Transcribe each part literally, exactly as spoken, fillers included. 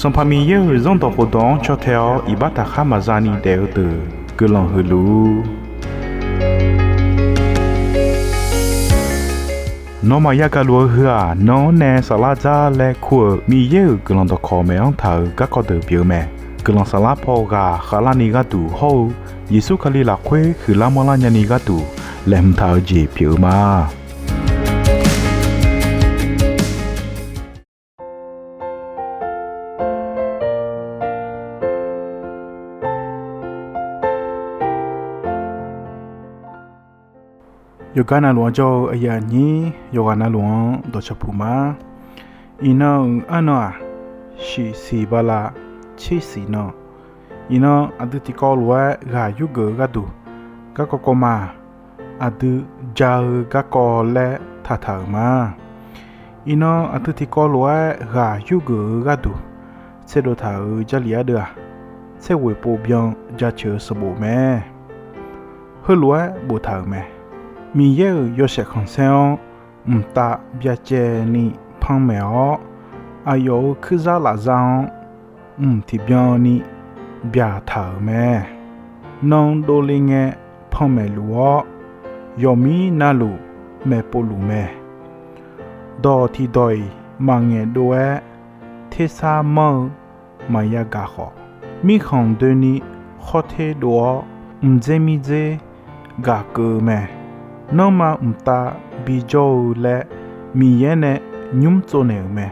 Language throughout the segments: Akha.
Sanqpaq Miqyaer-euq Zanrdawq khofdawq-anr caw tae-awr iqbax taqkhar maqza ni daef-eu deuq guiqlanq huiq luf-ur. Nawmaf yagaq luf-eu heu-aq, nan-anr nae saflar dzar laer kur-euq Miqyaer-euq guiqlanq dawqkawq maeq-anr taq-euq garkawv deuq pyeuf-eu mae. Guiqlanq saflar paw ghaq khavlarni gharduq hawr-eu Yeqsur Kali lafkhoer huiqlar manrlar nyani gharduq laeqhmq taq-eu jeq pyeuf-eu ma. Yawqgar navluf-anr jawr-eu aqyuif aqnyir yawqghaq navluf-anr dawqcawq puq ma. Iqnan-euq arnan-aq, shiqsiq bala tsersiq nan. Iqnan aqdui tiqkawv lof-aer ghaq yurgeuf-eu gharduq, garkawv kawv ma-aq, aqdui ja-eu garkawv laer taqtaq-euq ma. Iqnan aqdui tiqkawv lof-aer ghaq yurgeuf-eu gharduq, tserdov taq-euq Jarlif ardeuv-aq, tser ghoeq pov byan jaceuq-eu sanqbof mae. Heulof-aer boftaq-euq mae. Miqyaer-euq yawshaef khanqsaer-anr mqtav byacaevni panmaeq-awr, aqyawf-euq kuirzar lafzar-anr mq tiqbyan ni byaqtaq-euq mae. Nan dovle ngae panmaeq luf-awr, yawqmir navluf maeqpov luf mae. Dawq tiqdawq-iq maqngaeq dov-aer, tersar manr-eu maqya gaq khawf, mirkhanq doeni khawr ter dov-awr, mqdzer mirdzer gaq keuv-eu mae. Nanrma mqtav bijawr-eu laer Miqyaer nae nymr tsovnaeq-euq mae.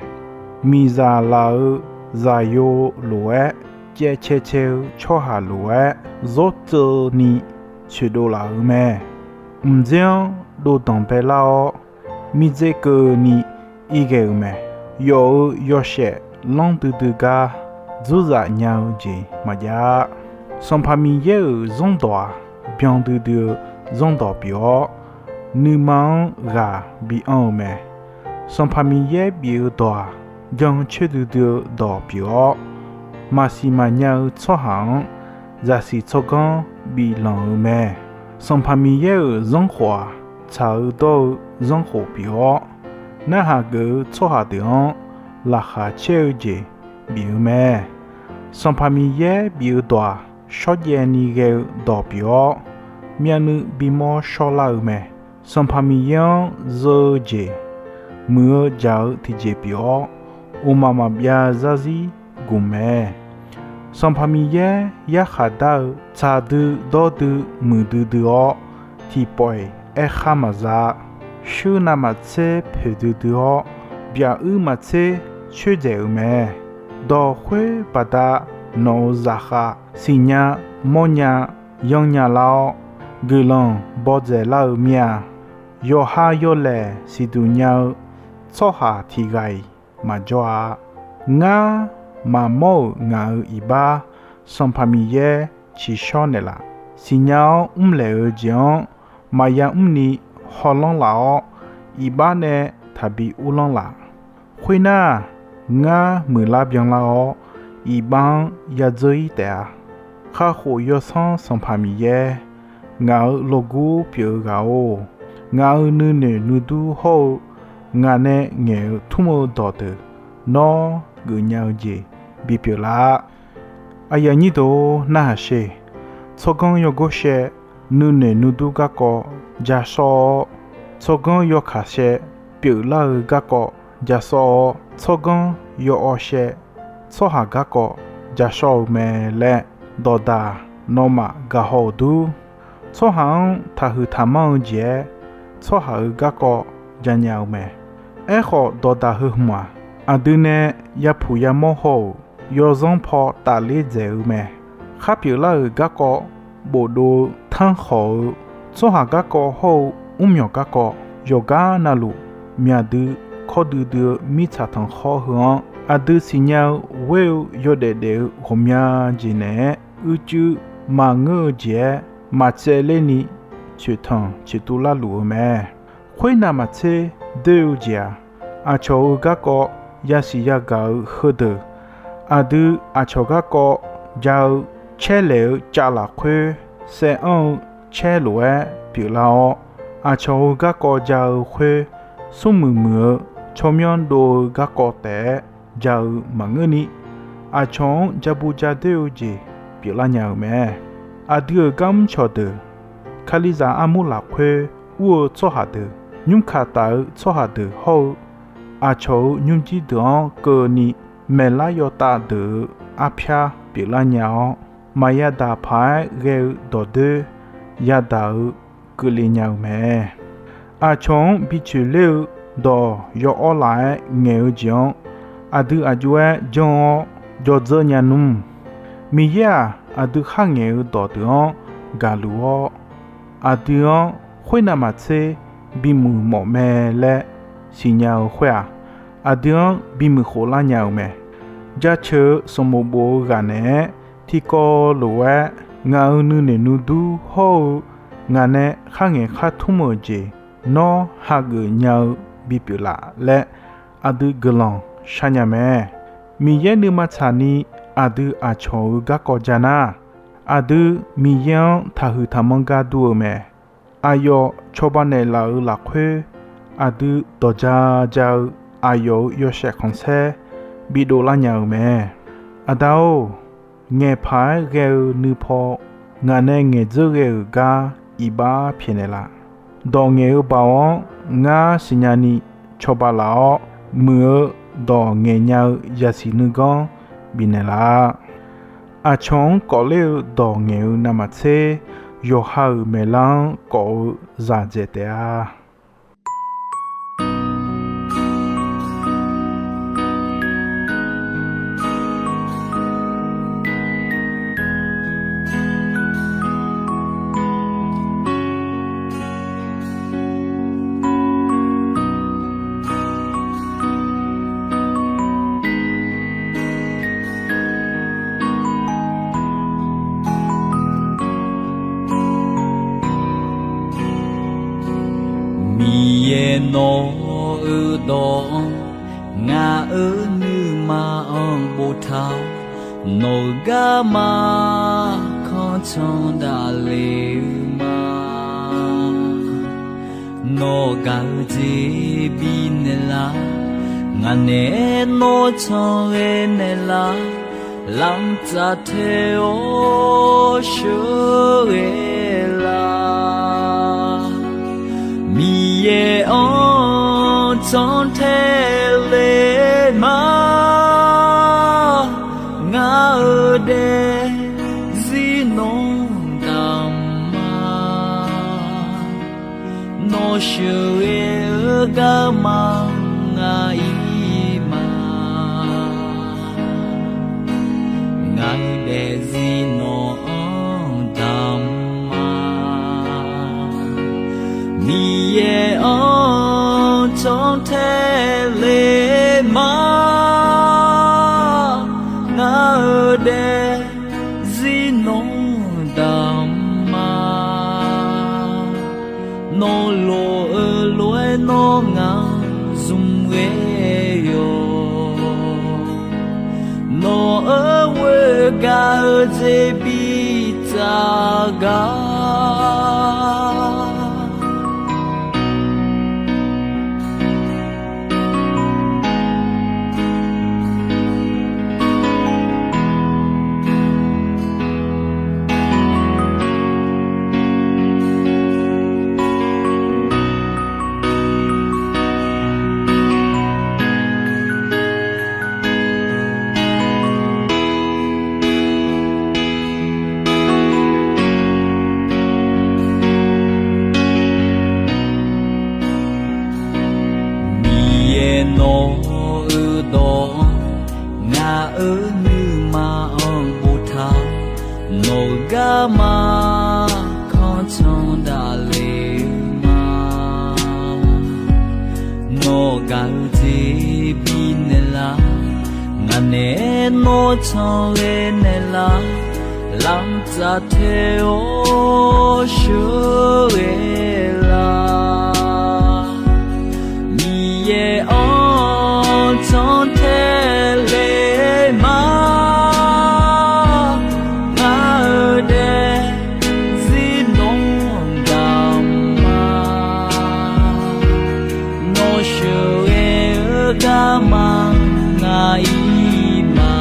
Miqzaq laf-euq zaqyo lof-aer, caevcae cae-eu tsawrhaq lof-aer, zawrtseuv ni coeqdov laf-euq mae. Mqdzer-anr dovdanq baelar-awr, mirdzer keuvni irghae-euq mae. Yawf-euq yawshaef lanr duidui gar dzurzaf nya-eu jeq maqjav-a. Sanqpaq Miqyaer-euq zanrdawq-aq, byan duidui-eu zanrdawq pyeuf-awr, nuima-anr ghaq bianr-eu mae. Sanqpaq Miqyaer bif-eu dawq-aq, jancoer duidui-eu dawq pyeuf-awr, maqsiq maqnya-eu tsawrhaq-anr zaqsiq tsawrganr biflanq-eu mae. Sanqpaq Miqyaer-euq zanrkhof-aq, tsaq-eu dawr-eu zanrkhof pyeuf-awr, narhaq geuf-eu tsawrhaq deuq-anr laqkhaq caer-eu jeq bif-eu mae. Sanqpaq Miqyaer bif-eu dawq-aq, shawrjaev ni ghae-eu dawq pyeuf-awr, myavnuiv bimawr shawrlar-eu mae. Sanqpaq Miqyaer-anr zeu-eu jeq, muiq-eu jaq-eu tiqjeq pyeuf-awr, uqmaq maqbyav zarzir gmq mae. Sanqpaq Miqyaer yarkhaq dar-eu tsaqdui dawrdui muiqdui dui-awr, tiqpawf-iq aerkhar maqza. Shuir navmaqtser poeqdui dui-awr, byaq uir maqtser coerdzaeq-euq mae. Dawq khoer baqda nawq-euq zaqkhav siqnya mawrnya yanrnya lar-awr, guiqlanq bawdzaeq lar-eu mir-a. Yawqha yawlaeq siqduq nya-eu tsawrhaq tiq ghaq-iq maqjawr-a. Ngar maqmawr-euq ngaq-euq iqbax Sanqpaq Miqyaer ciqshawr naeqlaf. Siqnya-awr mrlaeq-eu jeq-anr maqya mrni hawlanr laf-awr, iqbax nae taqbi uvlanr laf. Khoernar, ngar muiqlar byanlar-awr, iqbax-anr yadzeur-ir taef-a. Kakhof yawsanr Sanqpaq Miqyaer, ngaq-euq lawgur pyeuf-eu ghaq-or, ngaq-euq nuinoeq nuidur hawr-eu ngaq nae ngaeq-eu tmr-eu dawqdeuq, nawr geufnya-eu jeq bipyeuf lar. Aqyuif aqnyir deuq-or, narhaq sher. Tsawrganr yawgor shae, nuinoeq nuidur garkawv ja sawr-awr, tsawrganr yawkaq shae, pyeuflar-eu garkawv ja sawr-awr, tsawrganr yawawv shae, tsawrhaq garkawv ja shawr-eu mae laer, dawqdaq nawmaf gaqhaw-euq dur. Tsawrhaq-anr taqhuiq taqmanr-eu jeq-aer, tsawrhaq-euq garkawv janya-eu mae. Aerkhawf, dawqdaq heu hmq-aq, aqdui nae yapuq yamawr haw-euq yawzanr paw tafler dzaeq-eu mae. Khar pyeuflar-euq garkawv bofdov-eu tanrkhawq-eu tsawrhaq garkawv hawr-eu mrmyawq garkawv, yawqgar navluf myaq dui kawr duidui-eu mirtsaq tanqkhawr heu-anr, aqdui siqnya-eu ghoer-eu yawdaef daef-eu ghawqmya jeq naeq-aer, uicuiv maqngeur-eu jeq-aer maqtsaevler ni, coeqtanq coeqtuv larluf-eu mae. Khoernav maqtser doer-eu jeq-aq, aqcawq-euq garkawv yasiq yagaq-eu heudeuq, aqdui aqcawq garkawv ja-eu caer laeq-eu cav lafkhoer saev anr-eu caer lof-aer pyeuflar-awr, aqcawq-euq garkawv ja-eu khoer, smrmuiq muiq-eu tsawrmyanr dov-eu garkawv taef-aer ja-eu maqngeur ni, aqcawq-anr jabu jadoer-eu jeq pyeuflar nya-euq mae. Aqdui-euq garmr cawqdeuq, Kalizaq armur lafkhoer ur-eu tsawrhaq deuq, nymrkaq taf-eu tsawrhaq deuq hawr-eu, aqcawq-euq nymrjir deuq-anr keuvni maeqlar yawtav deuq-euq arpyar pyeuflar nya-awr, maqya daq paq-aer ghae-eu dawqdoer yadaq-eu keuvle nya-eu mae. Aqcawq-anr bi coeqler-eu dawq yawawr laf-aer ngaeq-eu jeq-anr, aqdui aqjox-aer janr-awr jawrdzeur nya nmr. Miqyaer-aq, aqdui kharngaeq-eu dawqdeuq-anr gaqluf-awr, aqdui-anr khoernav maqtser bimuiq mawf mae laer siqnya-eu khoer-aq, aqdui-anr bimuiq khoflar nya-euq mae. Jaceuq-eu sanqbof bof-eu ghaq naeq-aer tiqkawv lof-aer ngaq-euq nuinoeq nuidur hawr-eu ngaq nae kharngaeq khar tmr-euq jeq nawr hageuf nya-eu bipyeuf laf laer aqdui guiqlanq sharnya mae. Miqyaer nuima tsaqni aqdui aqcawq-euq garkawv ja nar, aqdui Miqyaer-anr taqhuiq taqmanr gar dur-eu mae. Aqyawf cawba naeqlaf-euq lafkhoer, aqdui dawq ja ja-eu aqyawf-euq yawshaef khanqsaer bidov lar nya-euq mae. Aqda-or, ngaeqpaq-aer ghae-eu nuipaw ngaq nae ngaeq dzeur ghae-euq gar iqbax pyaeqnaeq laf. Dawq ngaeq-eu baoq-anr ngar siqnya ni cawba laf-awr, muiq-eu dawq ngaeqnya-eu yasiq nuiganr bifnaeq laf-a. Aqcawq-anr kawfler-eu dawq ngaeq-eu navmaqtser, yawqha-euq maeqlar-anr kawf-eu zaq dzaeq taef-a. Miqyaer nawq-euq dawq-anr, ngaq-euq nuima-anr boftaq-awr, nawq-euq garma kanr can daqle-eu ma. Nawr gaq-eu jeq bifnaeq lar, ngaq naeq-aer nawr canler naeq lar, lamtsaf tae-awr sheuqghae lar. Miqyaer-anr cantae le ma, ngaq-euq daefzir nawr damq ma. Nawr sheuqghae-eu garma ngaq-ir ma. Ngaq-euq daefzir nawq-anr damq ma. Miqyaer-anr cantae le ma, ngaq-euq daefzir nawr damq ma. Nawr lof-eu lof-aer nawr ngaq zmq ghae yawq. Nawq-euq ghoer gaq-eu jeq bitsaf gar. Miqyaer nawq-euq dawq-anr, ngaq-euq nuima-anr boftaq-awr, nawq-euq garma kanr can daqle-eu ma. Nawr gaq-eu jeq bifnaeq lar, ngaq naeq-aer nawr canler naeq lar, lamtsaf tae-awr sheuqghae lar. Miqyaer-anr cantae le ma, ngaq-euq daefzir nawr damq ma. Nawr sheuqghae-eu garma ngaq-ir ma.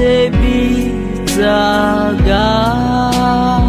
Terbir dzaq gar